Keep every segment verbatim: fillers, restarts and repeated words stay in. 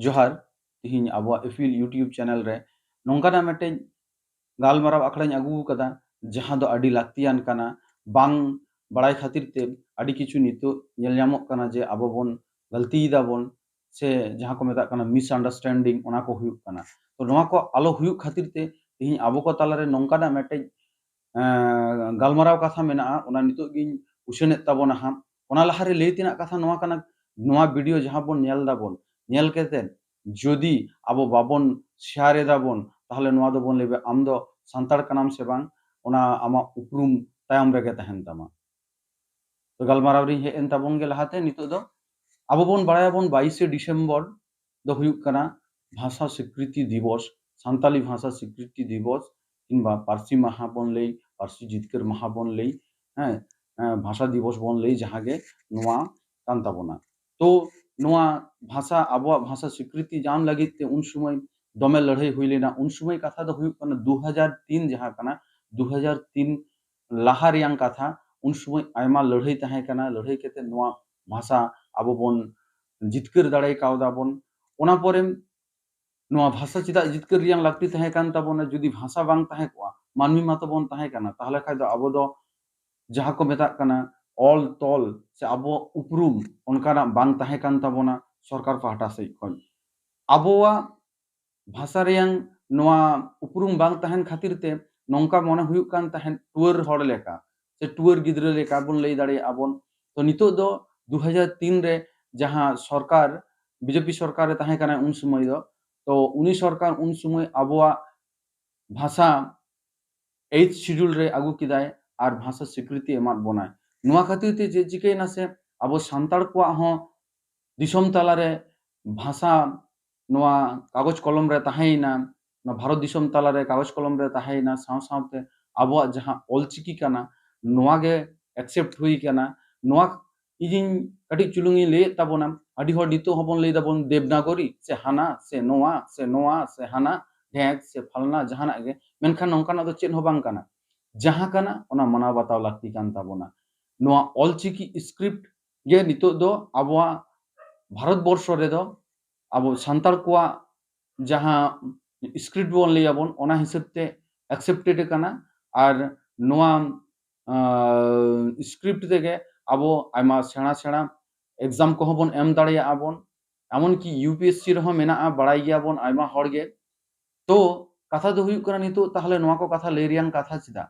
ᱡᱚᱦᱟᱨ᱾ ᱛᱤᱦᱤᱧ ᱟᱵᱚᱣᱟᱜ ᱮᱯᱤᱞ YouTube ᱪᱮᱱᱮᱞ ᱨᱮ ᱱᱚᱝᱠᱟᱱᱟᱜ ᱢᱤᱫᱴᱮᱡ ᱜᱟᱞᱢᱟᱨᱟᱣ ᱟᱠᱷᱲᱟᱧ ᱟᱹᱜᱩ ᱟᱠᱟᱫᱟ, ᱡᱟᱦᱟᱸ ᱫᱚ ᱟᱹᱰᱤ ᱞᱟᱹᱠᱛᱤᱭᱟᱱ ᱠᱟᱱᱟ᱾ ᱵᱟᱝ ᱵᱟᱲᱟᱭ ᱠᱷᱟᱹᱛᱤᱨ ᱛᱮ ᱟᱹᱰᱤ ᱠᱤᱪᱷᱩ ᱱᱤᱛᱚᱜ ᱧᱮᱞ ᱧᱟᱢᱚᱜ ᱠᱟᱱᱟ ᱡᱮ ᱟᱵᱚ ᱵᱚᱱ ᱜᱟᱹᱞᱛᱤᱭ ᱫᱟᱵᱚᱱ, ᱥᱮ ᱡᱟᱦᱟᱸ ᱠᱚ ᱢᱮᱛᱟᱜ ᱠᱟᱱᱟ misunderstanding, ᱚᱱᱟ ᱠᱚ ᱦᱩᱭᱩᱜ ᱠᱟᱱᱟ᱾ ᱛᱚ ᱱᱚᱣᱟ ᱠᱚ ᱟᱞᱚ ᱦᱩᱭᱩᱜ ᱠᱷᱟᱹᱛᱤᱨ ᱛᱮ ᱛᱤᱦᱤᱧ ᱟᱵᱚ ᱠᱚ ᱛᱟᱞᱟᱨᱮ ᱱᱚᱝᱠᱟᱱᱟᱜ ᱢᱤᱫᱴᱮᱡ ᱮᱸ, ᱜᱟᱞᱢᱟᱨᱟᱣ ᱠᱟᱛᱷᱟ ᱢᱮᱱᱟᱜᱼᱟ, ᱚᱱᱟ ᱱᱤᱛᱚᱜ ᱜᱤᱧ ᱩᱪᱷᱟᱹᱱᱮᱫ ᱛᱟᱵᱚᱱᱟ ᱦᱟᱸᱜ᱾ ᱚᱱᱟ ᱞᱟᱦᱟᱨᱮ ᱞᱟᱹᱭ ᱛᱮᱱᱟᱜ ᱠᱟᱛᱷᱟ ᱱᱚᱣᱟ ᱠᱟᱱᱟ, ᱱᱚᱣᱟ ᱵᱷᱤᱰᱤᱭᱳ ᱡᱟᱦᱟᱸ ᱵᱚᱱ ᱧᱮᱞ ᱫᱟᱵᱚᱱ, ᱧᱮᱞ ᱠᱟᱛᱮᱫ ᱡᱩᱫᱤ ᱟᱵᱚ ᱵᱟᱵᱚᱱ ᱥᱮᱭᱟᱨ ᱮᱫᱟᱵᱚᱱ, ᱛᱟᱦᱚᱞᱮ ᱱᱚᱣᱟ ᱫᱚᱵᱚᱱ ᱞᱟᱹᱭᱟ ᱟᱢ ᱫᱚ ᱥᱟᱱᱛᱟᱲ ᱠᱟᱱᱟᱢ ᱥᱮ ᱵᱟᱝ, ᱚᱱᱟ ᱟᱢᱟᱜ ᱩᱯᱨᱩᱢ ᱛᱟᱭᱚᱢ ᱨᱮᱜᱮ ᱛᱟᱦᱮᱱ ᱛᱟᱢᱟ᱾ ᱛᱚ ᱜᱟᱞᱢᱟᱨᱟᱣ ᱨᱤᱧ ᱦᱮᱡ ᱮᱱ ᱛᱟᱵᱚᱱ ᱜᱮ ᱞᱟᱦᱟᱛᱮ᱾ ᱱᱤᱛᱚᱜ ᱫᱚ ᱟᱵᱚ ᱵᱚᱱ ᱵᱟᱲᱟᱭᱟᱵᱚᱱ ᱵᱟᱭᱤᱥᱮ ᱰᱤᱥᱮᱢᱵᱚᱨ ᱫᱚ ᱦᱩᱭᱩᱜ ᱠᱟᱱᱟ ᱵᱷᱟᱥᱟ ᱥᱤᱠᱨᱤᱛᱤ ᱫᱤᱵᱚᱥ, ᱥᱟᱱᱛᱟᱞᱤ ᱵᱷᱟᱥᱟ ᱥᱤᱠᱨᱤᱛᱤ ᱫᱤᱵᱚᱥ, ᱠᱤᱝᱵᱟ ᱯᱟᱹᱨᱥᱤ ᱢᱟᱦᱟ ᱵᱚᱱ ᱞᱟᱹᱭ, ᱯᱟᱹᱨᱥᱤ ᱡᱤᱛᱠᱟᱹᱨ ᱢᱟᱦᱟ ᱵᱚᱱ ᱞᱟᱹᱭ, ᱦᱮᱸ, ᱮᱸ, ᱵᱷᱟᱥᱟ ᱫᱤᱵᱚᱥ ᱵᱚᱱ ᱞᱟᱹᱭ, ᱡᱟᱦᱟᱸ ᱜᱮ ᱱᱚᱣᱟ ᱠᱟᱱ ᱛᱟᱵᱚᱱᱟ᱾ ᱛᱚ ᱱᱚᱣᱟ ᱵᱷᱟᱥᱟ, ᱟᱵᱚᱣᱟᱜ ᱵᱷᱟᱥᱟ ᱥᱤᱠᱨᱤᱛᱤ ᱧᱟᱢ ᱞᱟᱹᱜᱤᱫ ᱛᱮ ᱩᱱ ᱥᱚᱢᱚᱭ ᱫᱚᱢᱮ ᱞᱟᱹᱲᱦᱟᱹᱭ ᱦᱩᱭ ᱞᱮᱱᱟ᱾ ᱩᱱ ᱥᱚᱢᱚᱭ ᱠᱟᱛᱷᱟ ᱫᱚ ᱦᱩᱭᱩᱜ ᱠᱟᱱᱟ ᱫᱩ ᱦᱟᱡᱟᱨ ᱛᱤᱱ ᱡᱟᱦᱟᱸ ᱠᱟᱱᱟ, ᱫᱩ ᱦᱟᱡᱟᱨ ᱛᱤᱱ ᱞᱟᱦᱟ ᱨᱮᱭᱟᱝ ᱠᱟᱛᱷᱟ᱾ ᱩᱱ ᱥᱚᱢᱚᱭ ᱟᱭᱢᱟ ᱞᱟᱹᱲᱦᱟᱹᱭ ᱛᱟᱦᱮᱸ ᱠᱟᱱᱟ, ᱞᱟᱹᱲᱦᱟᱹᱭ ᱠᱟᱛᱮ ᱱᱚᱣᱟ ᱵᱷᱟᱥᱟ ᱟᱵᱚ ᱵᱚᱱ ᱡᱤᱛᱠᱟᱹᱨ ᱫᱟᱲᱮ ᱠᱟᱣᱫᱟ ᱵᱚᱱ᱾ ᱚᱱᱟ ᱯᱚᱨᱮ ᱱᱚᱣᱟ ᱵᱷᱟᱥᱟ ᱪᱮᱫᱟᱜ ᱡᱤᱛᱠᱟᱹᱨ ᱨᱮᱭᱟᱝ ᱞᱟᱹᱠᱛᱤ ᱛᱟᱦᱮᱸ ᱠᱟᱱ ᱛᱟᱵᱚᱱᱟ? ᱡᱩᱫᱤ ᱵᱷᱟᱥᱟ ᱵᱟᱝ ᱛᱟᱦᱮᱸ ᱠᱚᱜᱼᱟ, ᱢᱟᱹᱱᱢᱤ ᱢᱟᱛᱚ ᱵᱚᱱ ᱛᱟᱦᱮᱸ ᱠᱟᱱᱟ, ᱛᱟᱦᱚᱞᱮ ᱠᱷᱟᱡ ᱫᱚ ᱟᱵᱚ ᱫᱚ ᱡᱟᱦᱟᱸ ᱠᱚ ᱢᱮᱛᱟᱜ ᱠᱟᱱᱟ ᱚᱞ ᱛᱚᱞ ᱥᱮ ᱟᱵᱚ ᱩᱯᱨᱩᱢ, ᱚᱱᱠᱟᱱᱟᱜ ᱵᱟᱝ ᱛᱟᱦᱮᱸ ᱠᱟᱱ ᱛᱟᱵᱚᱱᱟ ᱥᱚᱨᱠᱟᱨ ᱯᱟᱦᱴᱟ ᱥᱮᱫ ᱠᱷᱚᱱ᱾ ᱟᱵᱚᱣᱟᱜ ᱵᱷᱟᱥᱟ ᱨᱮᱭᱟᱝ ᱱᱚᱣᱟ ᱩᱯᱨᱩᱢ ᱵᱟᱝ ᱛᱟᱦᱮᱱ ᱠᱷᱟᱹᱛᱤᱨ ᱛᱮ ᱱᱚᱝᱠᱟ ᱢᱚᱱᱮ ᱦᱩᱭᱩᱜ ᱠᱟᱱ ᱛᱟᱦᱮᱸᱫ, ᱴᱩᱣᱟᱹᱨ ᱦᱚᱲ ᱞᱮᱠᱟ ᱥᱮ ᱴᱩᱣᱟᱹᱨ ᱜᱤᱫᱽᱨᱟᱹ ᱞᱮᱠᱟ ᱵᱚᱱ ᱞᱟᱹᱭ ᱫᱟᱲᱮᱭᱟᱜᱼᱟ ᱵᱚᱱ᱾ ᱛᱚ ᱱᱤᱛᱚᱜ ᱫᱚ ᱫᱩ ᱦᱟᱡᱟᱨ ᱛᱤᱱ ᱨᱮ ᱡᱟᱦᱟᱸ ᱥᱚᱨᱠᱟᱨ, ᱵᱤᱡᱮᱯᱤ ᱥᱚᱨᱠᱟᱨ ᱨᱮ ᱛᱟᱦᱮᱸ ᱠᱟᱱᱟ ᱩᱱ ᱥᱚᱢᱚᱭ ᱫᱚ, ᱛᱚ ᱩᱱᱤ ᱥᱚᱨᱠᱟᱨ ᱩᱱ ᱥᱚᱢᱚᱭ ᱟᱵᱚᱣᱟᱜ ᱵᱷᱟᱥᱟ ᱮᱭᱤᱛᱷ ᱥᱤᱰᱩᱞ ᱨᱮ ᱟᱹᱜᱩ ᱠᱮᱫᱟᱭ ᱟᱨ ᱵᱷᱟᱥᱟ ᱥᱤᱠᱨᱤᱛᱤ ᱮᱢᱟᱫ ᱵᱚᱱᱟᱭ᱾ ᱱᱚᱣᱟ ᱠᱷᱟᱹᱛᱤᱨ ᱛᱮ ᱪᱮᱫ ᱪᱤᱠᱟᱹᱭᱮᱱᱟ ᱥᱮ, ᱟᱵᱚ ᱥᱟᱱᱛᱟᱲ ᱠᱚᱣᱟᱜ ᱦᱚᱸ ᱫᱤᱥᱚᱢ ᱛᱟᱞᱟᱨᱮ ᱵᱷᱟᱥᱟ ᱱᱚᱣᱟ ᱠᱟᱜᱚᱡᱽ ᱠᱚᱞᱚᱢ ᱨᱮ ᱛᱟᱦᱮᱸᱭᱮᱱᱟ, ᱱᱚᱣᱟ ᱵᱷᱟᱨᱚᱛ ᱫᱤᱥᱚᱢ ᱛᱟᱞᱟᱨᱮ ᱠᱟᱜᱚᱡᱽ ᱠᱚᱞᱚᱢ ᱨᱮ ᱛᱟᱦᱮᱸᱭᱮᱱᱟ, ᱥᱟᱶ ᱥᱟᱶᱛᱮ ᱟᱵᱚᱣᱟᱜ ᱡᱟᱦᱟᱸ ᱚᱞᱪᱤᱠᱤ ᱠᱟᱱᱟ, ᱱᱚᱣᱟ ᱜᱮ ᱮᱠᱥᱮᱯᱴ ᱦᱩᱭ ᱠᱟᱱᱟ᱾ ᱱᱚᱣᱟ ᱤᱧᱤᱧ ᱠᱟᱹᱴᱤᱡ ᱪᱩᱞᱩᱝ ᱤᱧ ᱞᱟᱹᱭᱮᱫ ᱛᱟᱵᱚᱱᱟ, ᱟᱹᱰᱤ ᱦᱚᱲ ᱱᱤᱛᱚᱜ ᱦᱚᱸᱵᱚᱱ ᱞᱟᱹᱭ ᱫᱟᱵᱚᱱ ᱫᱮᱵᱽᱱᱟᱜᱚᱨᱤ ᱥᱮ ᱦᱟᱱᱟ ᱥᱮ ᱱᱚᱣᱟ ᱥᱮ ᱱᱚᱣᱟ ᱥᱮ ᱦᱟᱱᱟ, ᱰᱷᱮᱸᱠ ᱥᱮ ᱯᱷᱟᱞᱱᱟ ᱡᱟᱦᱟᱱᱟᱜ ᱜᱮ, ᱢᱮᱱᱠᱷᱟᱱ ᱱᱚᱝᱠᱟᱱᱟᱜ ᱫᱚ ᱪᱮᱫ ᱦᱚᱸ ᱵᱟᱝ ᱠᱟᱱᱟ᱾ ᱡᱟᱦᱟᱸ ᱠᱟᱱᱟ ᱚᱱᱟ ᱢᱟᱱᱟᱣ ᱵᱟᱛᱟᱣ ᱞᱟᱹᱠᱛᱤ ᱠᱟᱱ ᱛᱟᱵᱚᱱᱟ᱾ ᱱᱚᱣᱟ ᱚᱞᱪᱤᱠᱤ ᱥᱠᱨᱤᱯᱴ ᱜᱮ ᱱᱤᱛᱚᱜ ᱫᱚ ᱟᱵᱚᱣᱟᱜ ᱵᱷᱟᱨᱚᱛ ᱵᱚᱨᱥᱚ ᱨᱮᱫᱚ ᱟᱵᱚ ᱥᱟᱱᱛᱟᱲ ᱠᱚᱣᱟᱜ ᱡᱟᱦᱟᱸ ᱥᱠᱨᱤᱯᱴ ᱵᱚᱱ ᱞᱟᱹᱭᱟᱵᱚᱱ, ᱚᱱᱟ ᱦᱤᱥᱟᱹᱵ ᱛᱮ ᱮᱠᱥᱮᱯᱴᱮᱰ ᱠᱟᱱᱟ᱾ ᱟᱨ ᱱᱚᱣᱟ ᱥᱠᱨᱤᱯᱴ ᱛᱮᱜᱮ ᱟᱵᱚ ᱟᱭᱢᱟ ᱥᱮᱬᱟ ᱥᱮᱬᱟ ᱮᱠᱡᱟᱢ ᱠᱚᱦᱚᱸ ᱵᱚᱱ ᱮᱢ ᱫᱟᱲᱮᱭᱟᱜᱼᱟ ᱵᱚᱱ᱾ ᱮᱢᱚᱱᱠᱤ ᱤᱭᱩ ᱯᱤ ᱮᱥ ᱥᱤ ᱨᱮᱦᱚᱸ ᱢᱮᱱᱟᱜᱼᱟ, ᱵᱟᱲᱟᱭ ᱜᱮᱭᱟᱵᱚᱱ ᱟᱭᱢᱟ ᱦᱚᱲ ᱜᱮ᱾ ᱛᱚ ᱠᱟᱛᱷᱟ ᱫᱚ ᱦᱩᱭᱩᱜ ᱠᱟᱱᱟ, ᱱᱤᱛᱚᱜ ᱛᱟᱦᱚᱞᱮ ᱱᱚᱣᱟ ᱠᱚ ᱠᱟᱛᱷᱟ ᱞᱟᱹᱭ ᱨᱮᱭᱟᱜ ᱠᱟᱛᱷᱟ ᱪᱮᱫᱟᱜ?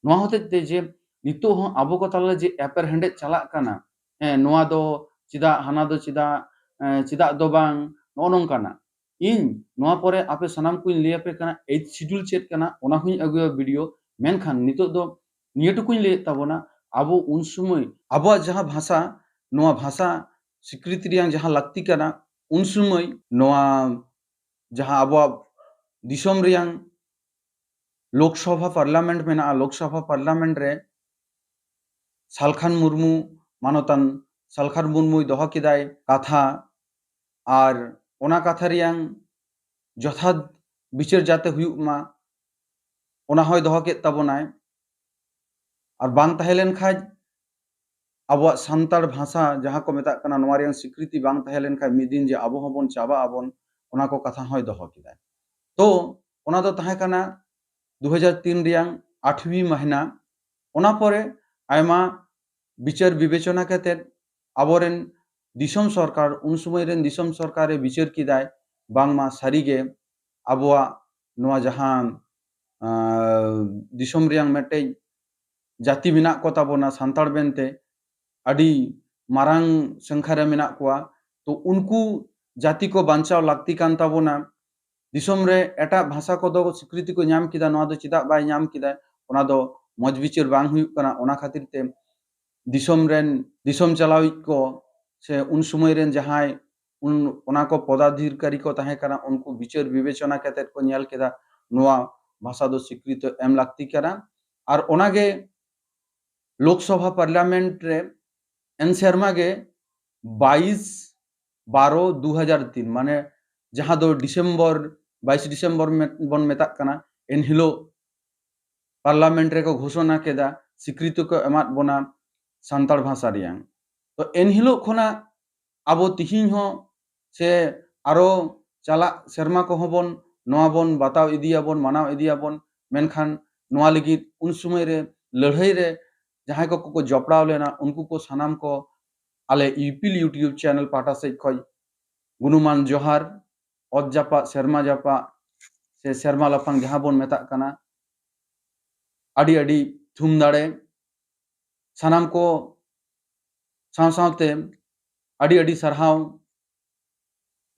ᱱᱚᱣᱟ ᱦᱚᱛᱮᱡ ᱛᱮ ᱡᱮ ᱱᱤᱛᱚᱜ ᱦᱚᱸ ᱟᱵᱚ ᱠᱚ ᱛᱟᱞᱟᱨᱮ ᱡᱮ ᱮᱯᱮᱨᱦᱮᱸᱰᱮᱡ ᱪᱟᱞᱟᱜ ᱠᱟᱱᱟ, ᱦᱮᱸ, ᱱᱚᱣᱟ ᱫᱚ ᱪᱮᱫᱟᱜ, ᱦᱟᱱᱟ ᱫᱚ ᱪᱮᱫᱟᱜ, ᱮᱸ, ᱪᱮᱫᱟᱜ ᱫᱚ ᱵᱟᱝ, ᱱᱚᱜᱼᱚ ᱱᱚᱝᱠᱟᱱᱟᱜ᱾ ᱤᱧ ᱱᱚᱣᱟ ᱯᱚᱨᱮ ᱟᱯᱮ ᱥᱟᱱᱟᱢ ᱠᱚᱧ ᱞᱟᱹᱭ ᱟᱯᱮ ᱠᱟᱱᱟ ᱮᱭᱤᱛᱷ ᱥᱤᱰᱩᱞ ᱪᱮᱫ ᱠᱟᱱᱟ, ᱚᱱᱟ ᱦᱚᱸᱧ ᱟᱹᱜᱩᱭᱟ ᱵᱷᱤᱰᱤᱭᱳ᱾ ᱢᱮᱱᱠᱷᱟᱱ ᱱᱤᱛᱚᱜ ᱫᱚ ᱱᱤᱭᱟᱹ ᱴᱩᱠᱩᱧ ᱞᱟᱹᱭᱮᱫ ᱛᱟᱵᱚᱱᱟ, ᱟᱵᱚ ᱩᱱ ᱥᱚᱢᱚᱭ ᱟᱵᱚᱣᱟᱜ ᱡᱟᱦᱟᱸ ᱵᱷᱟᱥᱟ, ᱱᱚᱣᱟ ᱵᱷᱟᱥᱟ ᱥᱤᱠᱨᱤᱛᱤ ᱨᱮᱭᱟᱜ ᱡᱟᱦᱟᱸ ᱞᱟᱹᱠᱛᱤ ᱠᱟᱱᱟ, ᱩᱱ ᱥᱚᱢᱚᱭ ᱱᱚᱣᱟ ᱡᱟᱦᱟᱸ ᱟᱵᱚᱣᱟᱜ ᱫᱤᱥᱚᱢ ᱨᱮᱭᱟᱝ ᱞᱳᱠᱥᱚᱵᱷᱟ ᱯᱟᱨᱞᱟᱢᱮᱱᱴ ᱢᱮᱱᱟᱜᱼᱟ, ᱞᱳᱠᱥᱚᱵᱷᱟ ᱯᱟᱨᱞᱟᱢᱮᱱᱴ ᱨᱮ ᱥᱟᱞᱠᱷᱟᱱ ᱢᱩᱨᱢᱩ, ᱢᱟᱱᱚᱛᱟᱱ ᱥᱟᱞᱠᱷᱟᱱ ᱢᱩᱨᱢᱩᱭ ᱫᱚᱦᱚ ᱠᱮᱫᱟᱭ ᱠᱟᱛᱷᱟ, ᱟᱨ ᱚᱱᱟ ᱠᱟᱛᱷᱟ ᱨᱮᱭᱟᱝ ᱡᱚᱛᱷᱟᱛ ᱵᱤᱪᱟᱹᱨ ᱡᱟᱛᱮ ᱦᱩᱭᱩᱜ ᱢᱟ, ᱚᱱᱟ ᱦᱚᱸᱭ ᱫᱚᱦᱚ ᱠᱮᱫ ᱛᱟᱵᱚᱱᱟᱭ᱾ ᱟᱨ ᱵᱟᱝ ᱛᱟᱦᱮᱸ ᱞᱮᱱ ᱠᱷᱟᱡ ᱟᱵᱚᱣᱟᱜ ᱥᱟᱱᱛᱟᱲ ᱵᱷᱟᱥᱟ ᱡᱟᱦᱟᱸ ᱠᱚ ᱢᱮᱛᱟᱜ ᱠᱟᱱᱟ, ᱱᱚᱣᱟ ᱨᱮᱭᱟᱜ ᱥᱤᱠᱨᱤᱛᱤ ᱵᱟᱝ ᱛᱟᱦᱮᱸ ᱞᱮᱱ ᱠᱷᱟᱡ ᱢᱤᱫ ᱫᱤᱱ ᱡᱮ ᱟᱵᱚ ᱦᱚᱸᱵᱚᱱ ᱪᱟᱵᱟᱜ ᱟᱵᱚᱱ, ᱚᱱᱟ ᱠᱚ ᱠᱟᱛᱷᱟ ᱦᱚᱸᱭ ᱫᱚᱦᱚ ᱠᱮᱫᱟᱭ᱾ ᱛᱚ ᱚᱱᱟ ᱫᱚ ᱛᱟᱦᱮᱸ ᱠᱟᱱᱟ ᱫᱩ ᱦᱟᱡᱟᱨ ᱛᱤᱱ ᱨᱮᱭᱟᱝ ᱟᱴᱷᱣᱤ ᱢᱟᱦᱱᱟ᱾ ᱚᱱᱟ ᱯᱚᱨᱮ ᱟᱭᱢᱟ ᱵᱤᱪᱟᱹᱨ ᱵᱤᱵᱮᱪᱚᱱᱟ ᱠᱟᱛᱮᱫ ᱟᱵᱚᱨᱮᱱ ᱫᱤᱥᱚᱢ ᱥᱚᱨᱠᱟᱨ, ᱩᱱ ᱥᱚᱢᱚᱭ ᱨᱮᱱ ᱫᱤᱥᱚᱢ ᱥᱚᱨᱠᱟᱨᱮ ᱵᱤᱪᱟᱹᱨ ᱠᱮᱫᱟᱭ, ᱵᱟᱝᱢᱟ ᱥᱟᱹᱨᱤᱜᱮ ᱟᱵᱚᱣᱟᱜ ᱱᱚᱣᱟ ᱡᱟᱦᱟᱸ, ᱟᱸ, ᱫᱤᱥᱚᱢ ᱨᱮᱭᱟᱝ ᱢᱤᱫᱴᱮᱡ ᱡᱟᱹᱛᱤ ᱢᱮᱱᱟᱜ ᱠᱚ ᱛᱟᱵᱚᱱᱟ ᱥᱟᱱᱛᱟᱲ ᱢᱮᱱᱛᱮ, ᱟᱹᱰᱤ ᱢᱟᱨᱟᱝ ᱥᱚᱝᱠᱷᱟ ᱨᱮ ᱢᱮᱱᱟᱜ ᱠᱚᱣᱟ᱾ ᱛᱚ ᱩᱱᱠᱩ ᱡᱟᱹᱛᱤ ᱠᱚ ᱵᱟᱧᱪᱟᱣ ᱞᱟᱹᱠᱛᱤ ᱠᱟᱱ ᱛᱟᱵᱚᱱᱟ᱾ ᱫᱤᱥᱚᱢ ᱨᱮ ᱮᱴᱟᱜ ᱵᱷᱟᱥᱟ ᱠᱚᱫᱚ ᱥᱤᱠᱨᱤᱛᱤ ᱠᱚ ᱧᱟᱢ ᱠᱮᱫᱟ, ᱱᱚᱣᱟ ᱫᱚ ᱪᱮᱫᱟᱜ ᱵᱟᱭ ᱧᱟᱢ ᱠᱮᱫᱟ? ᱚᱱᱟ ᱫᱚ ᱢᱚᱡᱽ ᱵᱤᱪᱟᱹᱨ ᱵᱟᱝ ᱦᱩᱭᱩᱜ ᱠᱟᱱᱟ᱾ ᱚᱱᱟ ᱠᱷᱟᱹᱛᱤᱨ ᱛᱮ ᱫᱤᱥᱚᱢ ᱨᱮᱱ, ᱫᱤᱥᱚᱢ ᱪᱟᱞᱟᱣᱤᱡ ᱠᱚ ᱥᱮ ᱩᱱ ᱥᱚᱢᱚᱭ ᱨᱮᱱ ᱡᱟᱦᱟᱸᱭ ᱩᱱ, ᱚᱱᱟ ᱠᱚ ᱯᱚᱫᱟᱫᱷᱤᱠᱟᱨᱤ ᱠᱚ ᱛᱟᱦᱮᱸ ᱠᱟᱱᱟ, ᱩᱱᱠᱩ ᱵᱤᱪᱟᱹᱨ ᱵᱤᱵᱮᱪᱚᱱᱟ ᱠᱟᱛᱮᱫ ᱠᱚ ᱧᱮᱞ ᱠᱮᱫᱟ ᱱᱚᱣᱟ ᱵᱷᱟᱥᱟ ᱫᱚ ᱥᱤᱠᱨᱤᱛᱤ ᱮᱢ ᱞᱟᱹᱠᱛᱤ ᱠᱟᱱᱟ᱾ ᱟᱨ ᱚᱱᱟᱜᱮ ᱞᱳᱠᱥᱚᱵᱷᱟ ᱯᱟᱨᱞᱟᱢᱮᱱᱴ ᱨᱮ ᱮᱱ ᱥᱮᱨᱢᱟ ᱜᱮ ᱵᱟᱭᱤᱥ ᱵᱟᱨᱚ ᱫᱩ ᱦᱟᱡᱟᱨ ᱛᱤᱱ, ᱢᱟᱱᱮ ᱡᱟᱦᱟᱸ ᱫᱚ ᱰᱤᱥᱮᱢᱵᱚᱨ, ᱵᱟᱭᱤᱥ ᱰᱤᱥᱮᱢᱵᱚᱨ ᱢᱮ-, ᱵᱚᱱ ᱢᱮᱛᱟᱜ ᱠᱟᱱᱟ, ᱮᱱᱦᱤᱞᱳᱜ ᱯᱟᱨᱞᱟᱢᱮᱱᱴ ᱨᱮᱠᱚ ᱜᱷᱳᱥᱚᱱᱟ ᱠᱮᱫᱟ, ᱥᱤᱠᱨᱤᱛᱤ ᱠᱚ ᱮᱢᱟᱫ ᱵᱚᱱᱟ ᱥᱟᱱᱛᱟᱲ ᱵᱷᱟᱥᱟ ᱨᱮᱭᱟᱝ᱾ ᱛᱚ ᱮᱱᱦᱤᱞᱳᱜ ᱠᱷᱚᱱᱟᱜ ᱟᱵᱚ ᱛᱤᱦᱤᱧ ᱦᱚᱸ ᱥᱮ ᱟᱨᱚ ᱪᱟᱞᱟᱜ ᱥᱮᱨᱢᱟ ᱠᱚᱦᱚᱸ ᱵᱚᱱ ᱱᱚᱣᱟ ᱵᱚᱱ ᱵᱟᱛᱟᱣ ᱤᱫᱤᱭᱟᱵᱚᱱ, ᱢᱟᱱᱟᱣ ᱤᱫᱤᱭᱟᱵᱚᱱ᱾ ᱢᱮᱱᱠᱷᱟᱱ ᱱᱚᱣᱟ ᱞᱟᱹᱜᱤᱫ ᱩᱱ ᱥᱚᱢᱚᱭ ᱨᱮ ᱞᱟᱹᱲᱦᱟᱹᱭ ᱨᱮ ᱡᱟᱦᱟᱸᱭ ᱠᱚᱠᱚ ᱠᱚ ᱡᱚᱯᱲᱟᱣ ᱞᱮᱱᱟ, ᱩᱱᱠᱩ ᱠᱚ ᱥᱟᱱᱟᱢ ᱠᱚ ᱟᱞᱮ ᱤᱯᱤᱞ YouTube ᱪᱮᱱᱮᱞ ᱯᱟᱦᱴᱟ ᱥᱮᱫ ᱠᱷᱚᱱ ᱜᱩᱱᱩᱢᱟᱱ ᱡᱚᱦᱟᱨ, ᱚᱛ ᱡᱟᱯᱟᱜ, ᱥᱮᱨᱢᱟ ᱡᱟᱯᱟᱜ ᱥᱮ ᱥᱮᱨᱢᱟ ᱞᱟᱯᱷᱟᱝ ᱡᱟᱦᱟᱸ ᱵᱚᱱ ᱢᱮᱛᱟᱜ ᱠᱟᱱᱟ, ᱟᱹᱰᱤ ᱟᱹᱰᱤ ᱛᱷᱩᱢ ᱫᱟᱲᱮ᱾ ᱥᱟᱱᱟᱢ ᱠᱚ ᱥᱟᱶ ᱥᱟᱶᱛᱮ ᱟᱹᱰᱤ ᱟᱹᱰᱤ ᱥᱟᱨᱦᱟᱣ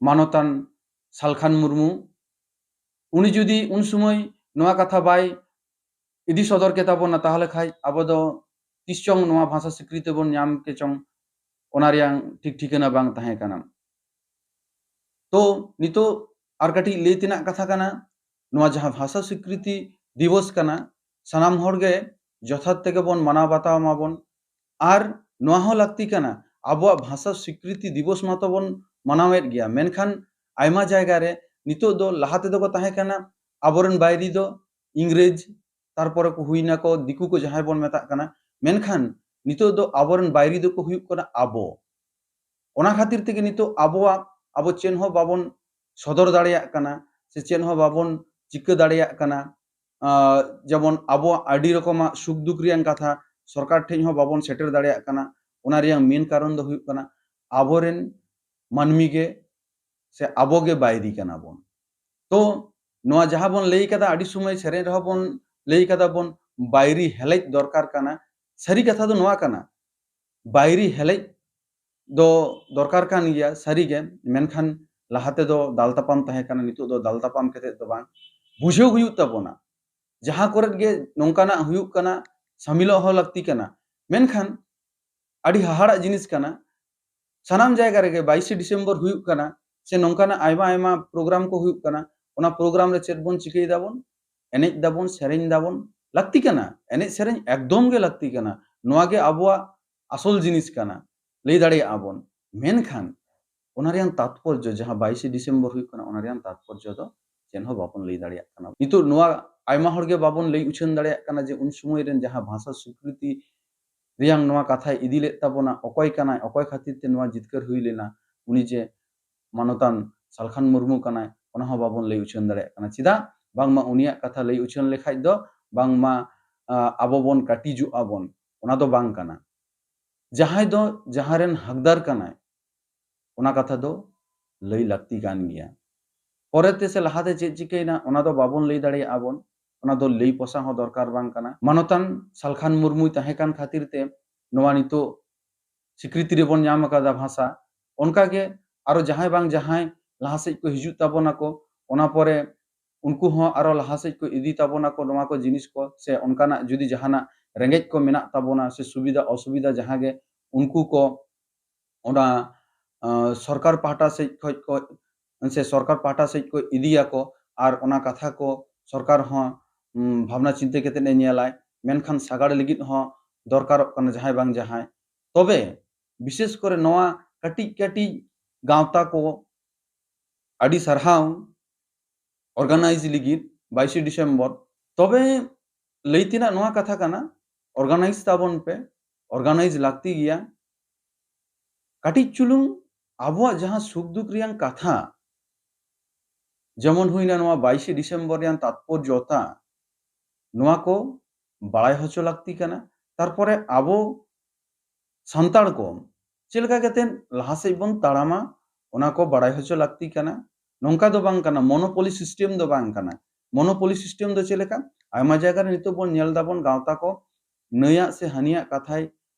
ᱢᱟᱱᱚᱛᱟᱱ ᱥᱟᱞᱠᱷᱟᱱ ᱢᱩᱨᱢᱩ᱾ ᱩᱱᱤ ᱡᱩᱫᱤ ᱩᱱ ᱥᱚᱢᱚᱭ ᱱᱚᱣᱟ ᱠᱟᱛᱷᱟ ᱵᱟᱭ ᱤᱫᱤ ᱥᱚᱫᱚᱨ ᱠᱮᱛᱟ ᱵᱚᱱᱟ, ᱛᱟᱦᱚᱞᱮ ᱠᱷᱟᱡ ᱟᱵᱚ ᱫᱚ ᱛᱤᱥ ᱪᱚᱝ ᱱᱚᱣᱟ ᱵᱷᱟᱥᱟ ᱥᱤᱠᱨᱤᱛᱤ ᱵᱚᱱ ᱧᱟᱢ ᱠᱮ ᱪᱚᱝ, ᱚᱱᱟ ᱨᱮᱭᱟᱝ ᱴᱷᱤᱠ ᱴᱷᱤᱠᱟᱹᱱᱟ ᱵᱟᱝ ᱛᱟᱦᱮᱸ ᱠᱟᱱᱟ᱾ ᱛᱚ ᱱᱤᱛᱚᱜ ᱟᱨ ᱠᱟᱹᱴᱤᱡ ᱞᱟᱹᱭ ᱛᱮᱱᱟᱜ ᱠᱟᱛᱷᱟ ᱠᱟᱱᱟ, ᱱᱚᱣᱟ ᱡᱟᱦᱟᱸ ᱵᱷᱟᱥᱟ ᱥᱤᱠᱨᱤᱛᱤ ᱫᱤᱵᱚᱥ ᱠᱟᱱᱟ, ᱥᱟᱱᱟᱢ ᱦᱚᱲ ᱜᱮ ᱡᱚᱛᱷᱟᱛ ᱛᱮᱜᱮ ᱵᱚᱱ ᱢᱟᱱᱟᱣ ᱵᱟᱛᱟᱣ ᱢᱟᱵᱚᱱ᱾ ᱟᱨ ᱱᱚᱣᱟ ᱦᱚᱸ ᱞᱟᱹᱠᱛᱤ ᱠᱟᱱᱟ, ᱟᱵᱚᱣᱟᱜ ᱵᱷᱟᱥᱟ ᱥᱤᱠᱨᱤᱛᱤ ᱫᱤᱵᱚᱥ ᱢᱟᱛᱚ ᱵᱚᱱ ᱢᱟᱱᱟᱣᱮᱫ ᱜᱮᱭᱟ, ᱢᱮᱱᱠᱷᱟᱱ ᱟᱭᱢᱟ ᱡᱟᱭᱜᱟ ᱨᱮ ᱱᱤᱛᱚᱜ ᱫᱚ, ᱞᱟᱦᱟ ᱛᱮᱫᱚ ᱠᱚ ᱛᱟᱦᱮᱸ ᱠᱟᱱᱟ ᱟᱵᱚᱨᱮᱱ ᱵᱟᱹᱭᱨᱤ ᱫᱚ ᱤᱝᱨᱮᱡᱽ, ᱛᱟᱨᱯᱚᱨᱮ ᱠᱚ ᱦᱩᱭᱱᱟ ᱠᱚ ᱫᱤᱠᱩ ᱠᱚ ᱡᱟᱦᱟᱸᱭ ᱵᱚᱱ ᱢᱮᱛᱟᱜ ᱠᱟᱱᱟ, ᱢᱮᱱᱠᱷᱟᱱ ᱱᱤᱛᱚᱜ ᱫᱚ ᱟᱵᱚᱨᱮᱱ ᱵᱟᱹᱭᱨᱤ ᱫᱚᱠᱚ ᱦᱩᱭᱩᱜ ᱠᱟᱱᱟ ᱟᱵᱚ᱾ ᱚᱱᱟ ᱠᱷᱟᱹᱛᱤᱨ ᱛᱮᱜᱮ ᱱᱤᱛᱚᱜ ᱟᱵᱚᱣᱟᱜ, ᱟᱵᱚ ᱪᱮᱫ ᱦᱚᱸ ᱵᱟᱵᱚᱱ ᱥᱚᱫᱚᱨ ᱫᱟᱲᱮᱭᱟᱜ ᱠᱟᱱᱟ, ᱥᱮ ᱪᱮᱫ ᱦᱚᱸ ᱵᱟᱵᱚᱱ ᱪᱤᱠᱟᱹ ᱫᱟᱲᱮᱭᱟᱜ ᱠᱟᱱᱟ᱾ ᱟᱸ, ᱡᱮᱢᱚᱱ ᱟᱵᱚᱣᱟᱜ ᱟᱹᱰᱤ ᱨᱚᱠᱚᱢᱟᱜ ᱥᱩᱠ ᱫᱩᱠ ᱨᱮᱭᱟᱜ ᱠᱟᱛᱷᱟ ᱥᱚᱨᱠᱟᱨ ᱴᱷᱮᱱ ᱦᱚᱸ ᱵᱟᱵᱚᱱ ᱥᱮᱴᱮᱨ ᱫᱟᱲᱮᱭᱟᱜ ᱠᱟᱱᱟ᱾ ᱚᱱᱟ ᱨᱮᱭᱟᱜ ᱢᱮᱱ ᱠᱟᱨᱚᱱ ᱫᱚ ᱦᱩᱭᱩᱜ ᱠᱟᱱᱟ ᱟᱵᱚᱨᱮᱱ ᱢᱟᱹᱱᱢᱤ ᱜᱮ ᱥᱮ ᱟᱵᱚ ᱜᱮ ᱵᱟᱹᱭᱨᱤ ᱠᱟᱱᱟ ᱵᱚᱱ᱾ ᱛᱚ ᱱᱚᱣᱟ ᱡᱟᱦᱟᱸ ᱵᱚᱱ ᱞᱟᱹᱭ ᱠᱟᱫᱟ, ᱟᱹᱰᱤ ᱥᱚᱢᱚᱭ ᱥᱮᱨᱮᱧ ᱨᱮᱦᱚᱸ ᱵᱚᱱ ᱞᱟᱹᱭ ᱠᱟᱫᱟ ᱵᱚᱱ, ᱵᱟᱹᱭᱨᱤ ᱦᱮᱞᱮᱡ ᱫᱚᱨᱠᱟᱨ ᱠᱟᱱᱟ᱾ ᱥᱟᱹᱨᱤ ᱠᱟᱛᱷᱟ ᱫᱚ ᱱᱚᱣᱟ ᱠᱟᱱᱟ, ᱵᱟᱹᱭᱨᱤ ᱦᱮᱞᱮᱡ ᱫᱚ ᱫᱚᱨᱠᱟᱨ ᱠᱟᱱ ᱜᱮᱭᱟ ᱥᱟᱹᱨᱤ ᱜᱮ, ᱢᱮᱱᱠᱷᱟᱱ ᱞᱟᱦᱟ ᱛᱮᱫᱚ ᱫᱟᱞ ᱛᱟᱯᱟᱢ ᱛᱟᱦᱮᱸ ᱠᱟᱱᱟ, ᱱᱤᱛᱚᱜ ᱫᱚ ᱫᱟᱞ ᱛᱟᱯᱟᱢ ᱠᱟᱛᱮᱫ ᱫᱚ ᱵᱟᱝ, ᱵᱩᱡᱷᱟᱹᱣ ᱦᱩᱭᱩᱜ ᱛᱟᱵᱚᱱᱟ᱾ ᱡᱟᱦᱟᱸ ᱠᱚᱨᱮᱫ ᱜᱮ ᱱᱚᱝᱠᱟᱱᱟᱜ ᱦᱩᱭᱩᱜ ᱠᱟᱱᱟ, ᱥᱟᱢᱤᱞᱚᱜ ᱦᱚᱸ ᱞᱟᱹᱠᱛᱤ ᱠᱟᱱᱟ, ᱢᱮᱱᱠᱷᱟᱱ ᱟᱹᱰᱤ ᱦᱟᱦᱟᱲᱟᱜ ᱡᱤᱱᱤᱥ ᱠᱟᱱᱟ, ᱥᱟᱱᱟᱢ ᱡᱟᱭᱜᱟ ᱨᱮᱜᱮ ᱵᱟᱭᱤᱥᱮ ᱰᱤᱥᱮᱢᱵᱚᱨ ᱦᱩᱭᱩᱜ ᱠᱟᱱᱟ, ᱥᱮ ᱱᱚᱝᱠᱟᱱᱟᱜ ᱟᱭᱢᱟ ᱟᱭᱢᱟ ᱯᱨᱳᱜᱨᱟᱢ ᱠᱚ ᱦᱩᱭᱩᱜ ᱠᱟᱱᱟ, ᱚᱱᱟ ᱯᱨᱳᱜᱨᱟᱢ ᱨᱮ ᱪᱮᱫ ᱵᱚᱱ ᱪᱤᱠᱟᱹᱭ ᱫᱟᱵᱚᱱ? ᱮᱱᱮᱡ ᱫᱟᱵᱚᱱ, ᱥᱮᱨᱮᱧ ᱫᱟᱵᱚᱱ, ᱞᱟᱹᱠᱛᱤ ᱠᱟᱱᱟ, ᱮᱱᱮᱡ ᱥᱮᱨᱮᱧ ᱮᱠᱫᱚᱢ ᱜᱮ ᱞᱟᱹᱠᱛᱤ ᱠᱟᱱᱟ, ᱱᱚᱣᱟ ᱜᱮ ᱟᱵᱚᱣᱟᱜ ᱟᱥᱚᱞ ᱡᱤᱱᱤᱥ ᱠᱟᱱᱟ, ᱞᱟᱹᱭ ᱫᱟᱲᱮᱭᱟᱜᱼᱟ ᱵᱚᱱ᱾ ᱢᱮᱱᱠᱷᱟᱱ ᱚᱱᱟ ᱨᱮᱭᱟᱜ ᱛᱟᱛᱯᱚᱨᱡᱚ, ᱡᱟᱦᱟᱸ ᱵᱟᱭᱤᱥᱮ ᱰᱤᱥᱮᱢᱵᱚᱨ ᱦᱩᱭᱩᱜ ᱠᱟᱱᱟ, ᱚᱱᱟ ᱨᱮᱭᱟᱜ ᱛᱟᱛᱯᱚᱨᱡᱚ ᱫᱚ ᱪᱮᱫ ᱦᱚᱸ ᱵᱟᱵᱚᱱ ᱞᱟᱹᱭ ᱫᱟᱲᱮᱭᱟᱜ ᱠᱟᱱᱟ᱾ ᱱᱤᱛᱚᱜ ᱱᱚᱣᱟ ᱟᱭᱢᱟ ᱦᱚᱲ ᱜᱮ ᱵᱟᱵᱚᱱ ᱞᱟᱹᱭ ᱩᱪᱷᱟᱹᱱ ᱫᱟᱲᱮᱭᱟᱜ ᱠᱟᱱᱟ ᱡᱮ ᱩᱱ ᱥᱚᱢᱚᱭ ᱨᱮᱱ ᱡᱟᱦᱟᱸ ᱵᱷᱟᱥᱟ ᱥᱤᱠᱨᱤᱛᱤ ᱨᱮᱭᱟᱝ ᱱᱚᱣᱟ ᱠᱟᱛᱷᱟᱭ ᱤᱫᱤ ᱞᱮᱫ ᱛᱟᱵᱚᱱᱟ, ᱚᱠᱚᱭ ᱠᱟᱱᱟᱭ, ᱚᱠᱚᱭ ᱠᱷᱟᱹᱛᱤᱨ ᱛᱮ ᱱᱚᱣᱟ ᱡᱤᱛᱠᱟᱹᱨ ᱦᱩᱭ ᱞᱮᱱᱟ, ᱩᱱᱤ ᱡᱮ ᱢᱟᱱᱚᱛᱟᱱ ᱥᱟᱞᱠᱷᱟᱱ ᱢᱩᱨᱢᱩ ᱠᱟᱱᱟᱭ, ᱚᱱᱟ ᱦᱚᱸ ᱵᱟᱵᱚᱱ ᱞᱟᱹᱭ ᱩᱪᱷᱟᱹᱱ ᱫᱟᱲᱮᱭᱟᱜ ᱠᱟᱱᱟ᱾ ᱪᱮᱫᱟᱜ? ᱵᱟᱝᱢᱟ ᱩᱱᱤᱭᱟᱜ ᱠᱟᱛᱷᱟ ᱞᱟᱹᱭ ᱩᱪᱷᱟᱹᱱ ᱞᱮᱠᱷᱟᱡ ᱫᱚ ᱵᱟᱝᱢᱟ, ᱟ, ᱟᱵᱚ ᱵᱚᱱ ᱠᱟᱹᱴᱤᱡᱚᱜᱼᱟ ᱵᱚᱱ, ᱚᱱᱟ ᱫᱚ ᱵᱟᱝ ᱠᱟᱱᱟ᱾ ᱡᱟᱦᱟᱸᱭ ᱫᱚ ᱡᱟᱦᱟᱸ ᱨᱮᱱ ᱦᱟᱠᱫᱟᱨ ᱠᱟᱱᱟᱭ, ᱚᱱᱟ ᱠᱟᱛᱷᱟ ᱫᱚ ᱞᱟᱹᱭ ᱞᱟᱹᱠᱛᱤ ᱠᱟᱱ ᱜᱮᱭᱟ᱾ ᱯᱚᱨᱮᱛᱮ ᱥᱮ ᱞᱟᱦᱟᱛᱮ ᱪᱮᱫ ᱪᱤᱠᱟᱹᱭᱮᱱᱟ, ᱚᱱᱟ ᱫᱚ ᱵᱟᱵᱚᱱ ᱞᱟᱹᱭ ᱫᱟᱲᱮᱭᱟᱜᱼᱟ ᱵᱚᱱ, ᱚᱱᱟ ᱫᱚ ᱞᱟᱹᱭ ᱯᱚᱥᱟ ᱦᱚᱸ ᱫᱚᱨᱠᱟᱨ ᱵᱟᱝ ᱠᱟᱱᱟ᱾ ᱢᱟᱱᱚᱛᱟᱱ ᱥᱟᱞᱠᱷᱟᱱ ᱢᱩᱨᱢᱩᱭ ᱛᱟᱦᱮᱸ ᱠᱟᱱ ᱠᱷᱟᱹᱛᱤᱨ ᱛᱮ ᱱᱚᱣᱟ ᱱᱤᱛᱚᱜ ᱥᱤᱠᱨᱤᱛᱤ ᱨᱮᱵᱚᱱ ᱧᱟᱢ ᱟᱠᱟᱫᱟ ᱵᱷᱟᱥᱟ᱾ ᱚᱱᱠᱟᱜᱮ ᱟᱨᱚ ᱡᱟᱦᱟᱸᱭ ᱵᱟᱝ ᱡᱟᱦᱟᱸᱭ ᱞᱟᱦᱟ ᱥᱮᱫ ᱠᱚ ᱦᱤᱡᱩᱜ ᱛᱟᱵᱚᱱᱟᱠᱚ, ᱚᱱᱟ ᱯᱚᱨᱮ ᱩᱱᱠᱩ ᱦᱚᱸ ᱟᱨᱚ ᱞᱟᱦᱟ ᱥᱮᱫ ᱠᱚ ᱤᱫᱤ ᱛᱟᱵᱚᱱᱟᱠᱚ ᱱᱚᱣᱟ ᱠᱚ ᱡᱤᱱᱤᱥ ᱠᱚ, ᱥᱮ ᱚᱱᱠᱟᱱᱟᱜ ᱡᱩᱫᱤ ᱡᱟᱦᱟᱱᱟᱜ ᱨᱮᱸᱜᱮᱡ ᱠᱚ ᱢᱮᱱᱟᱜ ᱛᱟᱵᱚᱱᱟ ᱥᱮ ᱥᱩᱵᱤᱫᱷᱟ ᱚᱥᱩᱵᱤᱫᱷᱟ ᱡᱟᱦᱟᱸ ᱜᱮ, ᱩᱱᱠᱩ ᱠᱚ ᱚᱱᱟ, ᱟᱸ, ᱥᱚᱨᱠᱟᱨ ᱯᱟᱦᱴᱟ ᱥᱮᱫ ᱠᱷᱚᱡ ᱠᱚ, ᱥᱮ ᱥᱚᱨᱠᱟᱨ ᱯᱟᱦᱴᱟ ᱥᱮᱫ ᱠᱚ ᱤᱫᱤᱭᱟᱠᱚ, ᱟᱨ ᱚᱱᱟ ᱠᱟᱛᱷᱟ ᱠᱚ ᱥᱚᱨᱠᱟᱨ ᱦᱚᱸ, ᱩᱢ, ᱵᱷᱟᱵᱽᱱᱟ ᱪᱤᱱᱛᱟᱹ ᱠᱟᱛᱮᱫ ᱮ ᱧᱮᱞᱟᱭ᱾ ᱢᱮᱱᱠᱷᱟᱱ ᱥᱟᱜᱟᱲ ᱞᱟᱹᱜᱤᱫ ᱦᱚᱸ ᱫᱚᱨᱠᱟᱨᱚᱜ ᱠᱟᱱᱟ ᱡᱟᱦᱟᱸᱭ ᱵᱟᱝ ᱡᱟᱦᱟᱸᱭ᱾ ᱛᱚᱵᱮ ᱵᱤᱥᱮᱥ ᱠᱚᱨᱮ ᱱᱚᱣᱟ ᱠᱟᱹᱴᱤᱡ ᱠᱟᱹᱴᱤᱡ ᱜᱟᱶᱛᱟ ᱠᱚ ᱟᱹᱰᱤ ᱥᱟᱨᱦᱟᱣ organize ᱞᱟᱹᱜᱤᱫ ᱵᱟᱭᱤᱥᱮ ᱰᱤᱥᱮᱢᱵᱚᱨ᱾ ᱛᱚᱵᱮ ᱞᱟᱹᱭ ᱛᱮᱱᱟᱜ ᱱᱚᱣᱟ ᱠᱟᱛᱷᱟ ᱠᱟᱱᱟ, organize ᱛᱟᱵᱚᱱ ᱯᱮ, organize ᱞᱟᱹᱠᱛᱤ ᱜᱮᱭᱟ᱾ ᱠᱟᱹᱴᱤᱡ ᱪᱩᱞᱩᱝ ᱟᱵᱚᱣᱟᱜ ᱡᱟᱦᱟᱸ ᱥᱩᱠ ᱫᱩᱠ ᱨᱮᱭᱟᱝ ᱠᱟᱛᱷᱟ, ᱡᱮᱢᱚᱱ ᱦᱩᱭᱱᱟ ᱱᱚᱣᱟ ᱵᱟᱭᱤᱥᱮ ᱰᱤᱥᱮᱢᱵᱚᱨ ᱨᱮᱭᱟᱝ ᱛᱟᱛᱯᱚᱨᱡᱚᱛᱟ, ᱱᱚᱣᱟ ᱠᱚ ᱵᱟᱲᱟᱭ ᱦᱚᱪᱚ ᱞᱟᱹᱠᱛᱤ ᱠᱟᱱᱟ᱾ ᱛᱟᱨᱯᱚᱨᱮ ᱟᱵᱚ ᱥᱟᱱᱛᱟᱲ ᱠᱚ ᱪᱮᱫ ᱞᱮᱠᱟ ᱠᱟᱛᱮ ᱞᱟᱦᱟ ᱥᱮᱫ ᱵᱚᱱ ᱛᱟᱲᱟᱢᱟ, ᱚᱱᱟ ᱠᱚ ᱵᱟᱲᱟᱭ ᱦᱚᱪᱚ ᱞᱟᱹᱠᱛᱤ ᱠᱟᱱᱟ᱾ ᱱᱚᱝᱠᱟ ᱫᱚ ᱵᱟᱝ ᱠᱟᱱᱟ, monopoly system ᱫᱚ ᱵᱟᱝ ᱠᱟᱱᱟ᱾ Monopoly system ᱫᱚ ᱪᱮᱫ ᱞᱮᱠᱟ? ᱟᱭᱢᱟ ᱡᱟᱭᱜᱟ ᱨᱮ ᱱᱤᱛᱚᱜ ᱵᱚᱱ ᱧᱮᱞ ᱫᱟᱵᱚᱱ, ᱜᱟᱶᱛᱟ ᱠᱚ ᱱᱟᱹᱭᱟᱜ ᱥᱮ ᱦᱟᱹᱱᱤᱭᱟᱜ ᱠᱟᱛᱷᱟᱭ,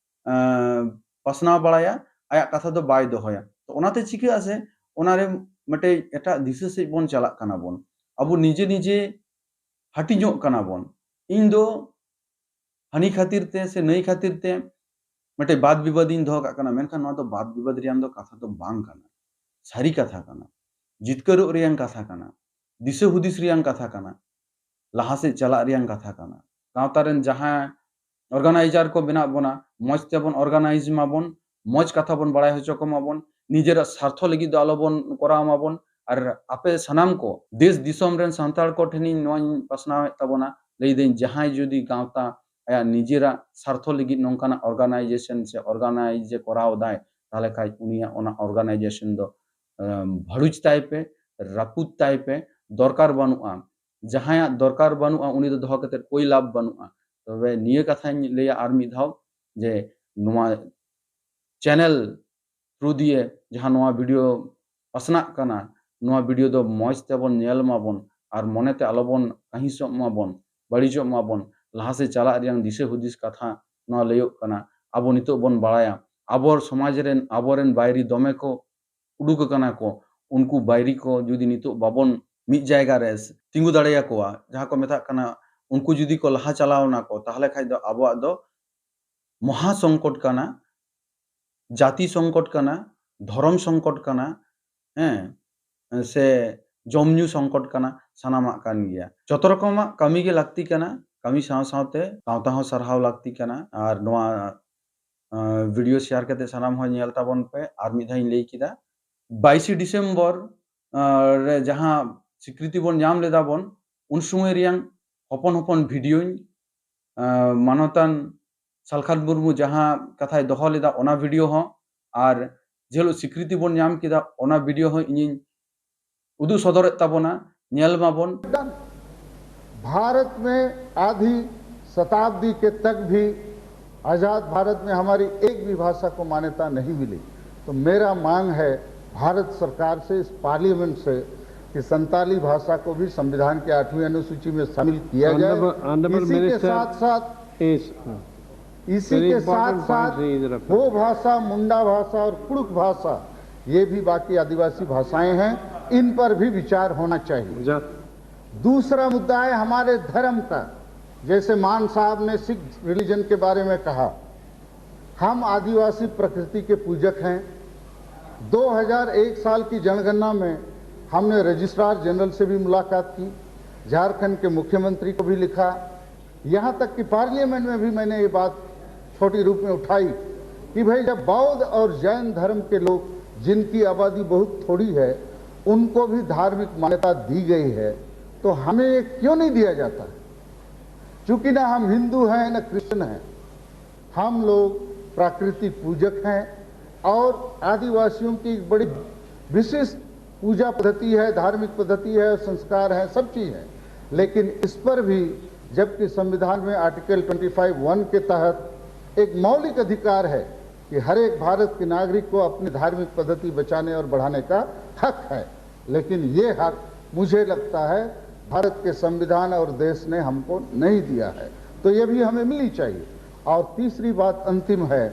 ᱮᱸ, ᱯᱟᱥᱱᱟᱣ ᱵᱟᱲᱟᱭᱟ, ᱟᱭᱟᱜ ᱠᱟᱛᱷᱟ ᱫᱚ ᱵᱟᱭ ᱫᱚᱦᱚᱭᱟ᱾ ᱛᱚ ᱚᱱᱟᱛᱮ ᱪᱤᱠᱟᱹᱜᱼᱟ ᱥᱮ, ᱚᱱᱟᱨᱮ ᱢᱤᱫᱴᱮᱡ ᱮᱴᱟᱜ ᱫᱤᱥᱟᱹ ᱥᱮᱫ ᱵᱚᱱ ᱪᱟᱞᱟᱜ ᱠᱟᱱᱟ ᱵᱚᱱ᱾ ᱟᱵᱚ ᱱᱤᱡᱮ ᱱᱤᱡᱮ ᱦᱟᱹᱴᱤᱧᱚᱜ ᱠᱟᱱᱟ ᱵᱚᱱ᱾ ᱤᱧ ᱫᱚ ᱦᱟᱹᱱᱤ ᱠᱷᱟᱹᱛᱤᱨ ᱛᱮ ᱥᱮ ᱱᱟᱹᱭ ᱠᱷᱟᱹᱛᱤᱨ ᱛᱮ ᱢᱤᱫᱴᱮᱡ ᱵᱟᱫ ᱵᱤᱵᱟᱫ ᱤᱧ ᱫᱚᱦᱚ ᱠᱟᱜ ᱠᱟᱱᱟ, ᱢᱮᱱᱠᱷᱟᱱ ᱱᱚᱣᱟ ᱫᱚ ᱵᱟᱫ ᱵᱤᱵᱟᱫ ᱨᱮᱭᱟᱝ ᱫᱚ ᱠᱟᱛᱷᱟ ᱫᱚ ᱵᱟᱝ ᱠᱟᱱᱟ, ᱥᱟᱹᱨᱤ ᱠᱟᱛᱷᱟ ᱠᱟᱱᱟ, ᱡᱤᱛᱠᱟᱹᱨᱚᱜ ᱨᱮᱭᱟᱝ ᱠᱟᱛᱷᱟ ᱠᱟᱱᱟ, ᱫᱤᱥᱟᱹ ᱦᱩᱫᱤᱥ ᱨᱮᱭᱟᱝ ᱠᱟᱛᱷᱟ ᱠᱟᱱᱟ, ᱞᱟᱦᱟ ᱥᱮᱫ ᱪᱟᱞᱟᱜ ᱨᱮᱭᱟᱝ ᱠᱟᱛᱷᱟ ᱠᱟᱱᱟ᱾ ᱜᱟᱶᱛᱟ ᱨᱮᱱ ᱡᱟᱦᱟᱸ organizer ᱠᱚ ᱢᱮᱱᱟᱜ ᱵᱚᱱᱟ, ᱢᱚᱡᱽ ᱛᱮᱵᱚᱱ organize ᱢᱟᱵᱚᱱ, ᱢᱚᱡᱽ ᱠᱟᱛᱷᱟ ᱵᱚᱱ ᱵᱟᱲᱟᱭ ᱦᱚᱪᱚ ᱠᱚᱢᱟᱵᱚᱱ, ᱱᱤᱡᱮᱨᱟᱜ ᱥᱟᱨᱛᱷᱚ ᱞᱟᱹᱜᱤᱫ ᱫᱚ ᱟᱞᱚᱵᱚᱱ ᱠᱚᱨᱟᱣ ᱢᱟᱵᱚᱱ᱾ ᱟᱨ ᱟᱯᱮ ᱥᱟᱱᱟᱢ ᱠᱚ ᱫᱮᱥ ᱫᱤᱥᱚᱢ ᱨᱮᱱ ᱥᱟᱱᱛᱟᱲ ᱠᱚ ᱴᱷᱮᱱᱤᱧ ᱱᱚᱣᱟᱧ ᱯᱟᱥᱱᱟᱣᱮᱫ ᱛᱟᱵᱚᱱᱟ, ᱞᱟᱹᱭᱫᱟᱹᱧ ᱡᱟᱦᱟᱸᱭ ᱡᱩᱫᱤ ᱜᱟᱶᱛᱟ ᱟᱭᱟᱜ ᱱᱤᱡᱮᱨᱟᱜ ᱥᱟᱨᱛᱷᱚ ᱞᱟᱹᱜᱤᱫ ᱱᱚᱝᱠᱟᱱᱟᱜ organization ᱥᱮ organize ᱮ ᱠᱚᱨᱟᱣ ᱫᱟᱭ, ᱛᱟᱦᱚᱞᱮ ᱠᱷᱟᱡ ᱩᱱᱤᱭᱟᱜ ᱚᱱᱟ organization ᱫᱚ ᱵᱷᱟᱹᱲᱩᱡ ᱛᱟᱭ ᱯᱮ, ᱨᱟᱹᱯᱩᱫ ᱛᱟᱭ ᱯᱮ᱾ ᱫᱚᱨᱠᱟᱨ ᱵᱟᱹᱱᱩᱜᱼᱟ, ᱡᱟᱦᱟᱸᱭᱟᱜ ᱫᱚᱨᱠᱟᱨ ᱵᱟᱹᱱᱩᱜᱼᱟ ᱩᱱᱤ ᱫᱚ ᱫᱚᱦᱚ ᱠᱟᱛᱮ ᱠᱳᱭ ᱞᱟᱵᱷ ᱵᱟᱹᱱᱩᱜᱼᱟ᱾ ᱛᱚᱵᱮ ᱱᱤᱭᱟᱹ ᱠᱟᱛᱷᱟᱧ ᱞᱟᱹᱭᱟ ᱟᱨ ᱢᱤᱫ ᱫᱷᱟᱣ ᱡᱮ ᱱᱚᱣᱟ ᱪᱮᱱᱮᱞ ᱛᱷᱨᱩ ᱫᱤᱭᱮ ᱡᱟᱦᱟᱸ ᱱᱚᱣᱟ ᱵᱷᱤᱰᱤᱭᱳ ᱯᱟᱥᱱᱟᱜ ᱠᱟᱱᱟ, ᱱᱚᱣᱟ ᱵᱷᱤᱰᱤᱭᱳ ᱫᱚ ᱢᱚᱡᱽ ᱛᱮᱵᱚᱱ ᱧᱮᱞ ᱢᱟᱵᱚᱱ ᱟᱨ ᱢᱚᱱᱮᱛᱮ ᱟᱞᱚᱵᱚᱱ ᱟᱹᱦᱤᱥᱚᱜ ᱢᱟᱵᱚᱱ, ᱵᱟᱹᱲᱤᱡᱚᱜ ᱢᱟᱵᱚᱱ᱾ ᱞᱟᱦᱟ ᱥᱮᱫ ᱪᱟᱞᱟᱜ ᱨᱮᱭᱟᱜ ᱫᱤᱥᱟᱹ ᱦᱩᱫᱤᱥ ᱠᱟᱛᱷᱟ ᱱᱚᱣᱟ ᱞᱟᱹᱭᱚᱜ ᱠᱟᱱᱟ᱾ ᱟᱵᱚ ᱱᱤᱛᱚᱜ ᱵᱚᱱ ᱵᱟᱲᱟᱭᱟ ᱟᱵᱚ ᱥᱚᱢᱟᱡᱽ ᱨᱮᱱ ᱟᱵᱚᱨᱮᱱ ᱵᱟᱹᱭᱨᱤ ᱫᱚᱢᱮ ᱠᱚ ᱩᱰᱩᱠ ᱟᱠᱟᱱᱟ ᱠᱚ᱾ ᱩᱱᱠᱩ ᱵᱟᱹᱭᱨᱤ ᱠᱚ ᱡᱩᱫᱤ ᱱᱤᱛᱚᱜ ᱵᱟᱵᱚᱱ ᱢᱤᱫ ᱡᱟᱭᱜᱟ ᱨᱮ ᱛᱤᱸᱜᱩ ᱫᱟᱲᱮᱭᱟᱠᱚᱣᱟ, ᱡᱟᱦᱟᱸ ᱠᱚ ᱢᱮᱛᱟᱜ ᱠᱟᱱᱟ, ᱩᱱᱠᱩ ᱡᱩᱫᱤ ᱠᱚ ᱞᱟᱦᱟ ᱪᱟᱞᱟᱣ ᱱᱟᱠᱚ, ᱛᱟᱦᱚᱞᱮ ᱠᱷᱟᱡ ᱫᱚ ᱟᱵᱚᱣᱟᱜ ᱫᱚ ᱢᱚᱦᱟ ᱥᱚᱝᱠᱚᱴ ᱠᱟᱱᱟ, ᱡᱟᱹᱛᱤ ᱥᱚᱝᱠᱚᱴ ᱠᱟᱱᱟ, ᱫᱷᱚᱨᱚᱢ ᱥᱚᱝᱠᱚᱴ ᱠᱟᱱᱟ, ᱦᱮᱸ, ᱥᱮ ᱡᱚᱢ ᱧᱩ ᱥᱚᱝᱠᱚᱴ ᱠᱟᱱᱟ, ᱥᱟᱱᱟᱢᱟᱜ ᱠᱟᱱ ᱜᱮᱭᱟ᱾ ᱡᱚᱛᱚ ᱨᱚᱠᱚᱢᱟᱜ ᱠᱟᱹᱢᱤ ᱜᱮ ᱞᱟᱹᱠᱛᱤ ᱠᱟᱱᱟ, ᱠᱟᱹᱢᱤ ᱥᱟᱶ ᱥᱟᱶᱛᱮ ᱥᱟᱶᱛᱟ ᱦᱚᱸ ᱥᱟᱨᱦᱟᱣ ᱞᱟᱹᱠᱛᱤ ᱠᱟᱱᱟ᱾ ᱟᱨ ᱱᱚᱣᱟ ᱵᱷᱤᱰᱤᱭᱳ ᱥᱮᱭᱟᱨ ᱠᱟᱛᱮ ᱥᱟᱱᱟᱢ ᱦᱚᱲ ᱧᱮᱞ ᱛᱟᱵᱚᱱ ᱯᱮ᱾ ᱟᱨ ᱢᱤᱫ ᱫᱷᱟᱣ ᱤᱧ ᱞᱟᱹᱭ ᱠᱮᱫᱟ, ᱵᱟᱭᱤᱥᱮ ᱰᱤᱥᱮᱢᱵᱚᱨ ᱨᱮ ᱡᱟᱦᱟᱸ ᱥᱤᱠᱨᱤᱛᱤ ᱵᱚᱱ ᱧᱟᱢ ᱞᱮᱫᱟ ᱵᱚᱱ, ᱩᱱ ᱥᱚᱢᱚᱭ ᱨᱮᱭᱟᱝ ᱦᱚᱯᱚᱱ ᱦᱚᱯᱚᱱ ᱵᱷᱤᱰᱤᱭᱳᱧ ᱢᱟᱱᱚᱛᱟᱱ ᱥᱟᱞᱠᱷᱟᱱ ᱢᱩᱨᱢᱩ ᱡᱟᱦᱟᱸ ᱠᱟᱛᱷᱟᱭ ᱫᱚᱦᱚ ᱞᱮᱫᱟ ᱚᱱᱟ ᱵᱷᱤᱰᱤᱭᱳ ᱦᱚᱸ, ᱟᱨ ᱡᱮ ᱦᱤᱞᱳᱜ ᱥᱤᱠᱨᱤᱛᱤ ᱵᱚᱱ ᱧᱟᱢ ᱠᱮᱫᱟ ᱚᱱᱟ ᱵᱷᱤᱰᱤᱭᱳ ᱦᱚᱸ ᱤᱧᱤᱧ ᱩᱫᱩᱜ ᱥᱚᱫᱚᱨᱮᱫ ᱛᱟᱵᱚᱱᱟ, ᱧᱮᱞ ᱢᱟᱵᱚᱱ᱾ भारत में आधी शताब्दी के तक भी आजाद भारत में हमारी एक भी भाषा को मान्यता नहीं मिली। तो मेरा मांग है भारत सरकार से, इस पार्लियामेंट से, कि संताली भाषा को भी संविधान के आठवीं अनुसूची में शामिल किया जाए। Honorable- Honorable इसी के Minister, साथ साथ Yes. इसी Very के साथ important point साथ raise रखा। हो भाषा, मुंडा भाषा और कुड़ुख भाषा, ये भी बाकी आदिवासी भाषाएं हैं, इन पर भी विचार होना चाहिए। जा- दूसरा मुद्दा है हमारे धर्म का। जैसे मान साहब ने सिख रिलीजन के बारे में कहा, हम आदिवासी प्रकृति के पूजक हैं। दो हज़ार एक साल की जनगणना में हमने रजिस्ट्रार जनरल से भी मुलाकात की, झारखंड के मुख्यमंत्री को भी लिखा, यहाँ तक कि पार्लियामेंट में भी मैंने ये बात छोटी रूप में उठाई कि भाई, जब बौद्ध और जैन धर्म के लोग, जिनकी आबादी बहुत थोड़ी है, उनको भी धार्मिक मान्यता दी गई है, तो हमें ये क्यों नहीं दिया जाता? चूंकि ना हम हिंदू हैं, ना क्रिश्चियन हैं, हम लोग प्राकृतिक पूजक हैं और आदिवासियों की एक बड़ी विशिष्ट पूजा पद्धति है, धार्मिक पद्धति है, संस्कार है, सब चीज है, लेकिन इस पर भी, जबकि संविधान में आर्टिकल ट्वेंटी फ़ाइव वन के तहत एक मौलिक अधिकार है कि हर एक भारत के नागरिक को अपनी धार्मिक पद्धति बचाने और बढ़ाने का हक है, लेकिन ये हक, मुझे लगता है, भारत के संविधान और देश ने हमको नहीं दिया है, तो ये भी हमें मिलनी चाहिए। और तीसरी बात अंतिम है,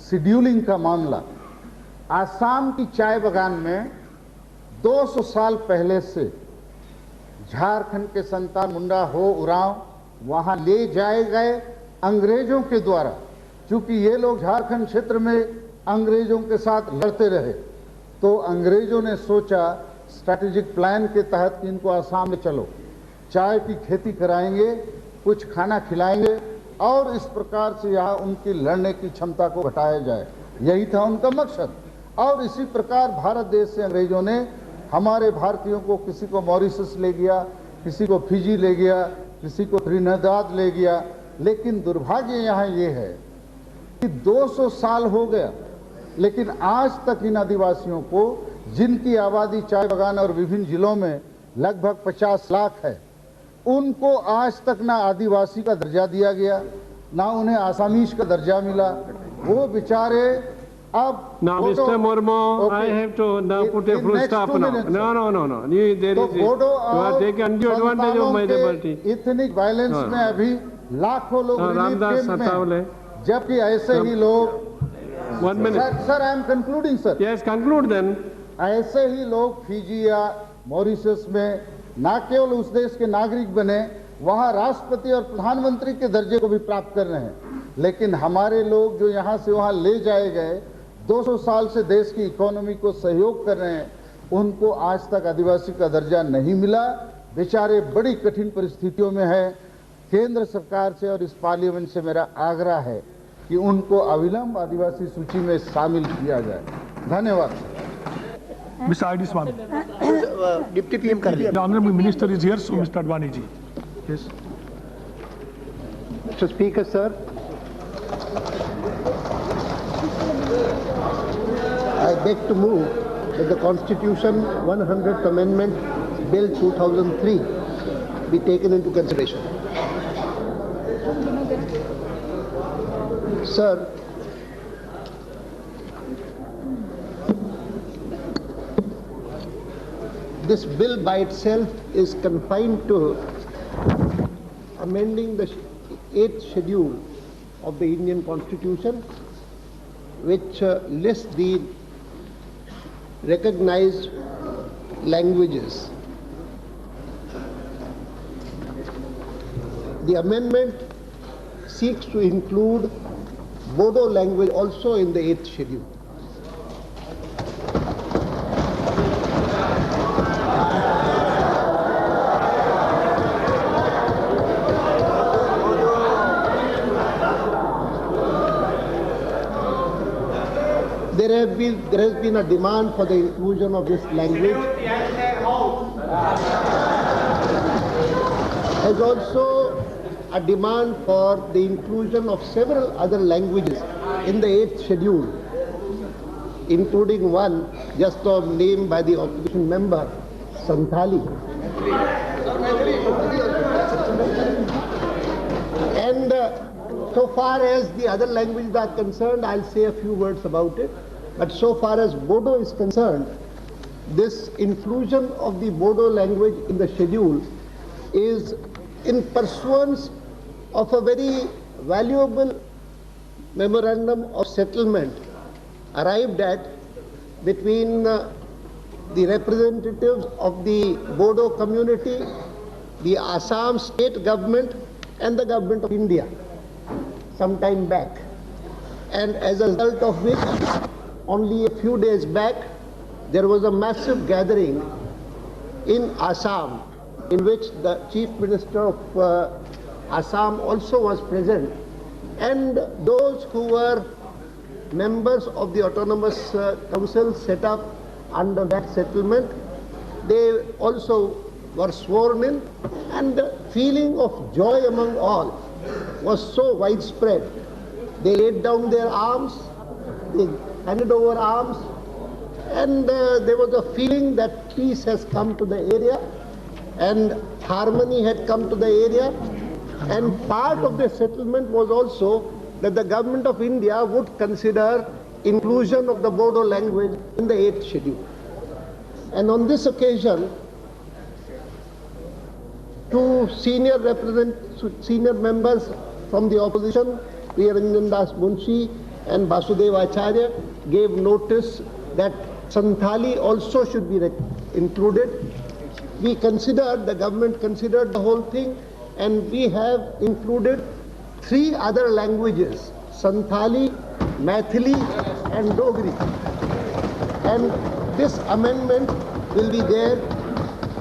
शेड्यूलिंग का मामला। आसाम की चाय बागान में दो सौ साल पहले से झारखंड के संताल, मुंडा हो, उरांव, वहां ले जाए गए अंग्रेजों के द्वारा। चूंकि ये लोग झारखंड क्षेत्र में अंग्रेजों के साथ लड़ते रहे, तो अंग्रेजों ने सोचा स्ट्रैटेजिक प्लान के तहत कि इनको आसाम ले चलो, चाय की खेती कराएंगे, कुछ खाना खिलाएंगे और इस प्रकार से यहाँ उनकी लड़ने की क्षमता को घटाया जाए, यही था उनका मकसद। और इसी प्रकार भारत देश से अंग्रेजों ने हमारे भारतीयों को, किसी को मॉरिशस ले गया, किसी को फिजी ले गया, किसी को त्रिनिदाद ले गया, लेकिन दुर्भाग्य यहाँ ये है कि दो सौ साल हो गया, लेकिन आज तक इन आदिवासियों को, जिनकी आबादी चाय बागान और विभिन्न जिलों में लगभग पचास लाख है, उनको आज तक ना आदिवासी का दर्जा दिया गया, ना उन्हें आसामीज का दर्जा मिला। वो बेचारे अब Now, photo- Mister Murmu, Okay. I have to now In- put a in full next stop two now. minutes, No, sir. No, no, no. You, there तो is a, Bodo you are और taking undue advantage of संतालों my के liberty. Ethnic violence हाँ। में अभी लाखों लोग हाँ, relief Ramdas camp में अठावले। हैं, जबकि ऐसे ही लोग One minute. Sir, sir, I am concluding, sir. Yes, conclude then. ऐसे ही लोग फिजी या मॉरिशस में ना केवल उस देश के नागरिक बने, वहां राष्ट्रपति और प्रधानमंत्री के दर्जे को भी प्राप्त कर रहे हैं, लेकिन हमारे लोग जो यहां से वहां ले जाए गए, दो सौ साल से देश की इकोनॉमी को सहयोग कर रहे हैं, उनको आज तक आदिवासी का दर्जा नहीं मिला। बेचारे बड़ी कठिन परिस्थितियों में हैं। केंद्र सरकार से और इस पार्लियामेंट से मेरा आग्रह है कि उनको अविलंब आदिवासी सूची में शामिल किया जाए। धन्यवाद। Mister R D Swami. Deputy PM कर लिया। The Honorable Minister is here, so Mister Advani ji. Yes. Mister Speaker, sir, I beg to move the Constitution one hundredth Amendment Bill two thousand three be taken into consideration. Sir, this bill by itself is confined to amending the eighth schedule of the Indian Constitution, which uh, lists the recognized languages. The amendment seeks to include Bodo language also in the eighth schedule. There have been, there has been a demand for the inclusion of this language. Has also a demand for the inclusion of several other languages in the eighth schedule, including one just of name by the opposition member, Santhali. And uh, so far as the other languages are concerned, I'll say a few words about it. But so far as Bodo is concerned, this inclusion of the Bodo language in the schedule is in pursuance of a very valuable memorandum of settlement arrived at between uh, the representatives of the Bodo community, the Assam state government, and the government of India some time back. And as a result of which, only a few days back, there was a massive gathering in Assam in which the Chief Minister of uh, Assam also was present, and those who were members of the autonomous uh, council set up under that settlement, they also were sworn in, and the feeling of joy among all was so widespread. They laid down their arms, they handed over arms, And uh, there was a feeling that peace has come to the area and harmony had come to the area. And part of the settlement was also that the government of India would consider inclusion of the Bodo language in the eighth schedule. And on this occasion, two senior represent, senior members from the opposition, Priyaranjan Das Munshi and Basudev Acharya, gave notice that Santhali also should be rec- included. We considered, the government considered the whole thing, and we have included three other languages, Santhali, Maithili, and Dogri. And this amendment will be there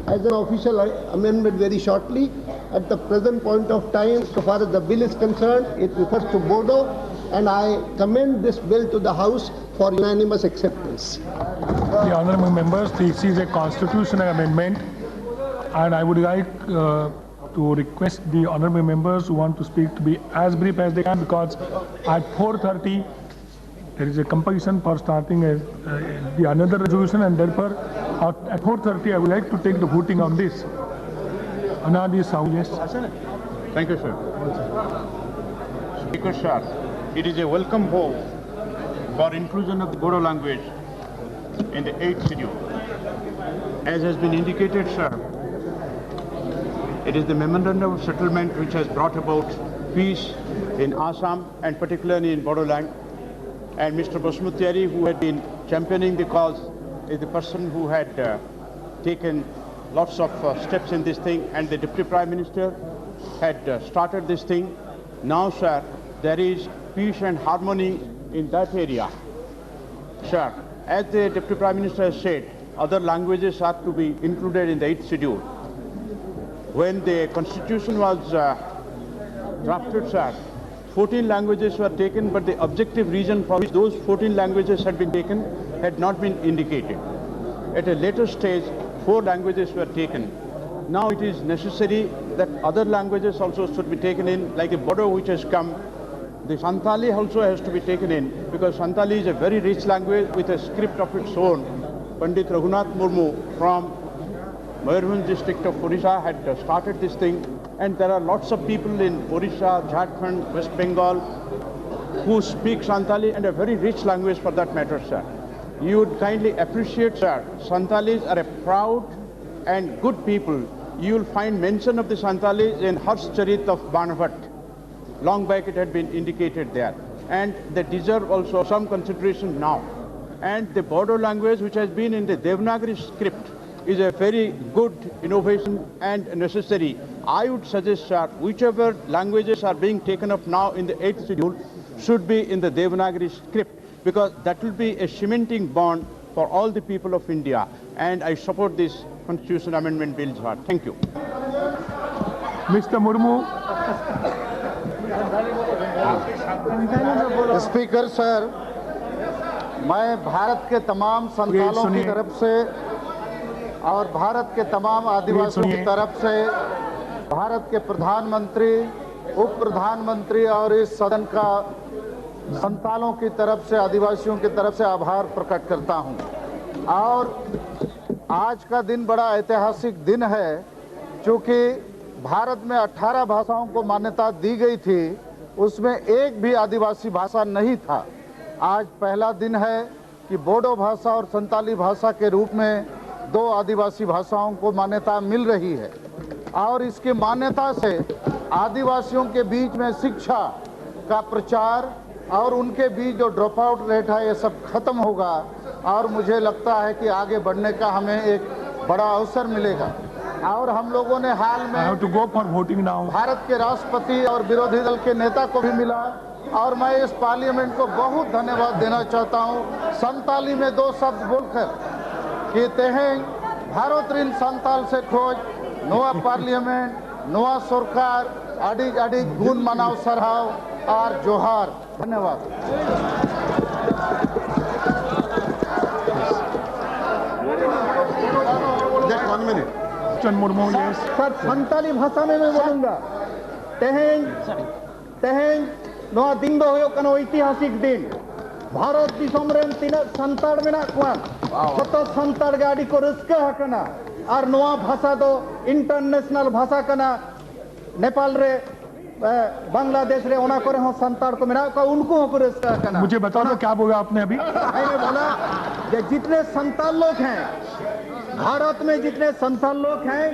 as an official amendment very shortly. At the present point of time, so far as the bill is concerned, it refers to Bodo, and I commend this bill to the House for unanimous acceptance. The honorable members, this is a constitutional amendment, and I would like uh, to request the honorable members who want to speak to be as brief as they can, because at four thirty there is a compulsion for starting a, uh, the another resolution, and therefore at, at four thirty I would like to take the voting on this. Anadi Sahu, yes. Thank you, sir. Speaker, sir, it is a welcome move for inclusion of the Bodo language in the eighth schedule. As has been indicated, sir, it is the memorandum of settlement which has brought about peace in Assam and particularly in Bodoland. And Mister Basmatiari, who had been championing the cause, is the person who had uh, taken lots of uh, steps in this thing, and the Deputy Prime Minister had uh, started this thing. Now, sir, there is peace and harmony in that area. Sir, as the Deputy Prime Minister has said, other languages are to be included in the eighth schedule. When the constitution was uh, drafted, sir, fourteen languages were taken, but the objective reason for which those fourteen languages had been taken had not been indicated. At a later stage, four languages were taken. Now it is necessary that other languages also should be taken in, like a Bodo which has come. The Santali also has to be taken in because Santali is a very rich language with a script of its own. Pandit Raghunath Murmu from Mayurbhanj district of Orissa had uh, started this thing, and there are lots of people in Orissa, Jharkhand, West Bengal who speak Santali, and a very rich language for that matter, sir. You would kindly appreciate, sir, Santalis are a proud and good people. You will find mention of the Santalis in Harsh Charit of Banabhat. Long back it had been indicated there. And they deserve also some consideration now. And the Bodo language, which has been in the Devanagari script, is a very good innovation and necessary. I would suggest, sir, whichever languages are being taken up now in the eighth schedule should be in the Devanagari script, because that will be a cementing bond for all the people of India. And I support this constitution amendment bill, sir. Thank you. Mister Murmu, speaker sir, मैं भारत के तमाम संतालों की सुनिए। तरफ से और भारत के तमाम आदिवासियों की सुनिए। तरफ से भारत के प्रधानमंत्री, उप प्रधानमंत्री और इस सदन का संतालों की तरफ से, आदिवासियों की तरफ से आभार प्रकट करता हूं। और आज का दिन बड़ा ऐतिहासिक दिन है, क्योंकि भारत में अठारह भाषाओं को मान्यता दी गई थी, उसमें एक भी आदिवासी भाषा नहीं था। आज पहला दिन है कि बोडो भाषा और संताली भाषा के रूप में दो आदिवासी भाषाओं को मान्यता मिल रही है और इसकी मान्यता से आदिवासियों के बीच में शिक्षा का प्रचार और उनके बीच जो ड्रॉप आउट रेट है, ये सब खत्म होगा और मुझे लगता है कि आगे बढ़ने का हमें एक बड़ा अवसर मिलेगा। और हम लोगों ने हाल I में have to go for voting now. Bharat के राष्ट्रपति और विरोधी दल के नेता को भी मिला और मैं इस पार्लियामेंट को बहुत धन्यवाद देना चाहता हूं संताली में दो शब्द बोलकर कि तेहें भारत ऋण संताल से खोज नोआ पार्लियामेंट नोआ सरकार अडिज अडिज गुण मनाव सरहाव और जोहार। धन्यवाद। Just one minute. Mister Murmu, yes. Sir Santali भाषा में मैं बोलूंगा। तेहें तेहें ᱱᱚᱣᱟ ᱫᱤᱱ ᱫᱚ ᱦᱩᱭᱩᱜ ᱠᱟᱱᱟ ᱳᱭᱛᱤᱦᱟᱥᱤᱠ ᱫᱤᱱ᱾ ᱵᱷᱟᱨᱚᱛ ᱫᱤᱥᱚᱢ ᱨᱮᱱ ᱛᱤᱱᱟᱹᱜ ᱥᱟᱱᱛᱟᱲ ᱢᱮᱱᱟᱜ ᱠᱚᱣᱟ, ᱡᱷᱚᱛᱚ ᱥᱟᱱᱛᱟᱲ ᱜᱮ ᱟᱹᱰᱤ ᱠᱚ ᱨᱟᱹᱥᱠᱟᱹ ᱟᱠᱟᱱᱟ᱾ ᱟᱨ ᱱᱚᱣᱟ ᱵᱷᱟᱥᱟ ᱫᱚ ᱤᱱᱴᱟᱨᱱᱮᱥᱱᱟᱞ ᱵᱷᱟᱥᱟ ᱠᱟᱱᱟ᱾ ᱱᱮᱯᱟᱞ ᱨᱮ, ᱮ, ᱵᱟᱝᱞᱟᱫᱮᱥ ᱨᱮ, ᱚᱱᱟ ᱠᱚᱨᱮ ᱦᱚᱸ ᱥᱟᱱᱛᱟᱲ ᱠᱚ ᱢᱮᱱᱟᱜ ᱠᱚᱣᱟ, ᱩᱱᱠᱩ ᱦᱚᱸᱠᱚ ᱨᱟᱹᱥᱠᱟᱹ ᱟᱠᱟᱱᱟ᱾ मुझे बता दो, क्या बोला आपने अभी? मैंने बोला कि जितने संताल लोग हैं, भारत में जितने संताल लोग हैं,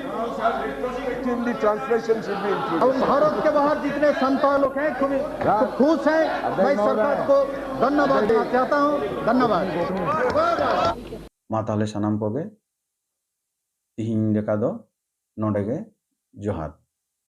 In the translation should be included. और भारत के बाहर जितने संताल लोग हैं, खूब खूब खुश हैं। मैं सरकार को धन्यवाद देना चाहता हूँ। धन्यवाद। ᱢᱟ ᱛᱟᱦᱚᱞᱮ ᱥᱟᱱᱟᱢ ᱠᱚᱜᱮ ᱛᱤᱦᱤᱧ ᱞᱮᱠᱟ ᱫᱚ ᱱᱚᱰᱮ ᱜᱮ ᱡᱚᱦᱟᱨ᱾